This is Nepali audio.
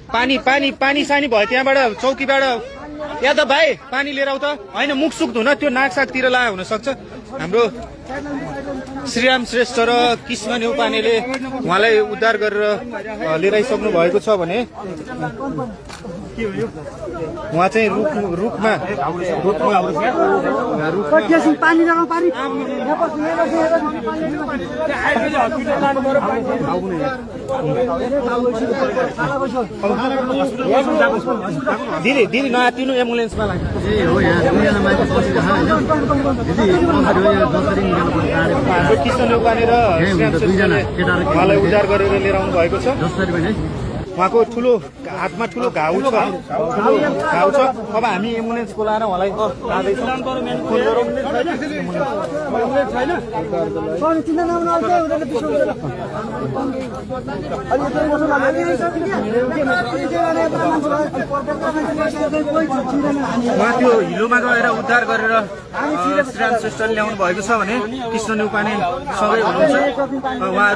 पानी पानी पानी सानी भयो त्यहाँबाट चौकीबाट यादव भाइ पानी लिएर आऊ त होइन मुख सुख धुन त्यो नाकसाकतिर लाए हुन सक्छ हाम्रो श्रीराम श्रेष्ठ र कृष्ण न्यौपानेले उहाँलाई उद्धार गरेर लिएर आइसक्नु भएको छ भने उहाँ चाहिँ रुखमा दिदी दिदी नआतिनु एम्बुलेन्समा लाग्छ हाम्रो कृष्ण न्यौपाने र श्रीराम श्रेष्ठले उहाँलाई उद्धार गरेर लिएर आउनु भएको छ उहाँको ठुलो हातमा ठुलो घाउ छ अब हामी एम्बुलेन्स बोलाएर उहाँलाई उहाँ त्यो हिलोमा गएर उद्धार गरेर श्रीराम श्रेष्ठले ल्याउनु भएको छ भने कृष्ण न्यौपाने सबै हुनुहुन्छ उहाँ